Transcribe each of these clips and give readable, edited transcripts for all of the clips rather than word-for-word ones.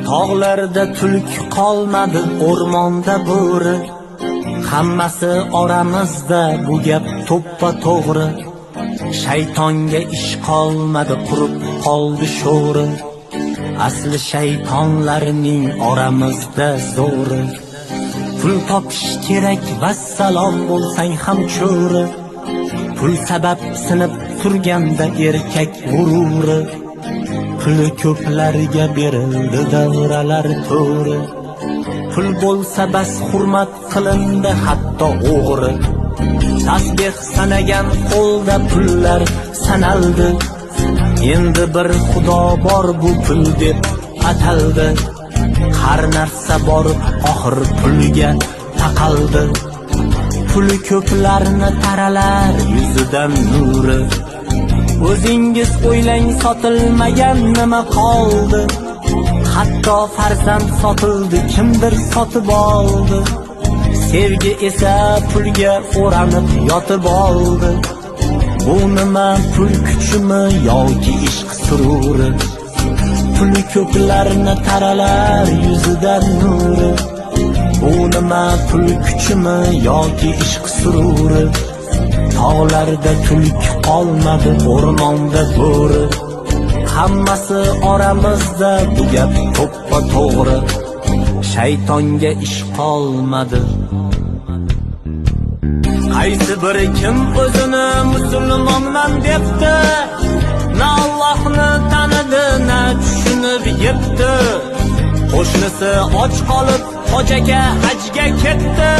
Tog'larda tulki qolmadi, o'rmonda bo'ri. Hammasi oramizda, bu gap to'ppa-to'g'ri. Shaytonga ish qolmadi, qurib qoldi sho'ri. Asli shaytonlarning oramizda zo'ri. Pul topish kerak, vassalom bo'lsang ham cho'ri. Pul sabab sinib turganda erkak g'ururi. Puli ko'plarga berildi davralar to'ri. Pul bo'lsa bas hurmat qilindi hatto o'g'ri. Tasbih sanagan qo'lda pullar sanaldi. Endi bir xudo bor bu pul deb ataldi. Har narsa borib oxir pulga taqaldi. Puli ko'plarni taralar yuzidan nuri. O'zingiz o'ylang, sotilmagan nima qoldi? Hatto farzand sotildi, kimdir sotib oldi. Sevgi esa pulga o'ranib yotib oldi. Bu nima, pul kuchimi yoki ishq sururi? Puli ko'plarni taralar yuzidan nuri. Bu nima, pul kuchimi yoki ishq sururi? Tog'larda tulki qolmadi, o'rmonda bo'ri. Hammasi oramizda, bu gap to'ppa-to'g'ri. Shaytonga ish qolmadi. Qaysi biri kim o'zini musulmonman debdi, na Allohni tanidi, na tushunib yetdi. Qo'shnisi och qolib, hojaka hajga ketdi.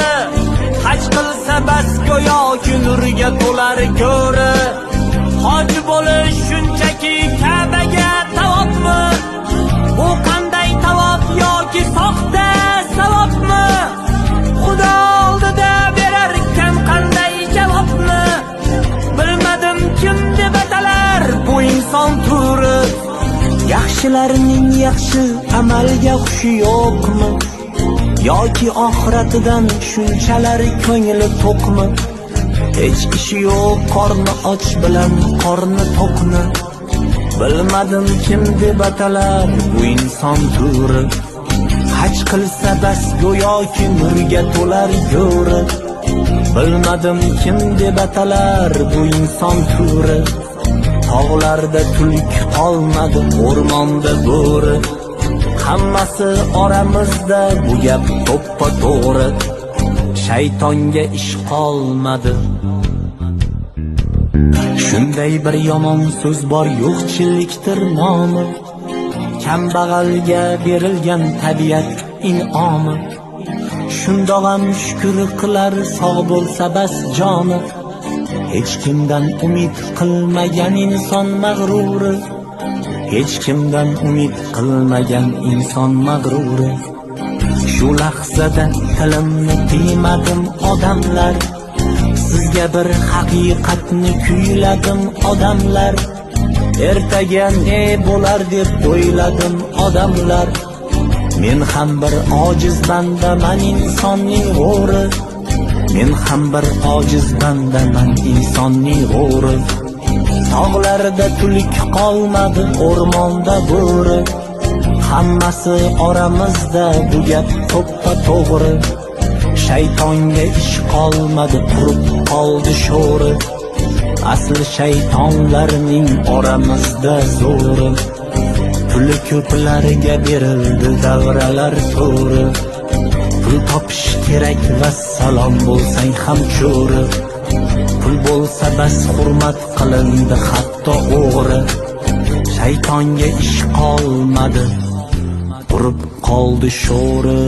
Haj qilsa bas go'yoki nurga to'lar ko'ri. Hoji bo'lish shunchaki Ka'baga tavofmi? Bu qanday tavof yoki soxta savobmi? Xudo oldida berar ekan qanday javobni? Bilmadim kim deb atalar bu inson turi. Yaxshilarning yaxshi amalga hushi yo'qmi? Yoki oxiratidan shunchalar ko'ngli to'qmi? Hech ishi yo'q qorni och bilan qorni to'qni. Bilmadim kim deb atalar bu inson turi. Haj qilsa bas go'yoki nurga to'lar go'ri. Bilmadim kim deb atalar bu inson turi. Tog'larda tulki qolmadi, o'rmonda bo'ri. Hammasi oramizda, bu gap to'ppa-to'g'ri. Shaytonga ish qolmadi. Shunday bir yomon so'z bor, yo'qchilikdir nomi. Kambag'alga berilgan tabiat in'omi. Shundoq ham shukr qilar sog' bo'lsa bas joni. Hech kimdan umid qilmagan inson mag'ruri. Hech kimdan umid qilmagan inson mag'ruri. Shu lahzada tilimni tiymadim, odamlar. Sizga bir haqiqatni kuyladim, odamlar. Ertaga ne bo'lar deb o'yladim, odamlar. Men ham bir ojiz bandaman, insonning g'o'ri. Men ham bir ojiz bandaman, insonning g'o'ri. Tog'larda tulki qolmadi, o'rmonda bo'ri. Hammasi oramizda, bu gap to'ppa-to'g'ri. Shaytonga ish qolmadi, qurib qoldi sho'ri. Asli shaytonlarning oramizda zo'ri. Puli ko'plarga berildi davralar to'ri. Pul topish kerak, vassalom bo'lsang ham cho'ri. Pul bo'lsa bas hurmat qilindi hatto o'g'ri. Shaytonga ish qolmadi, qurib qoldi sho'ri.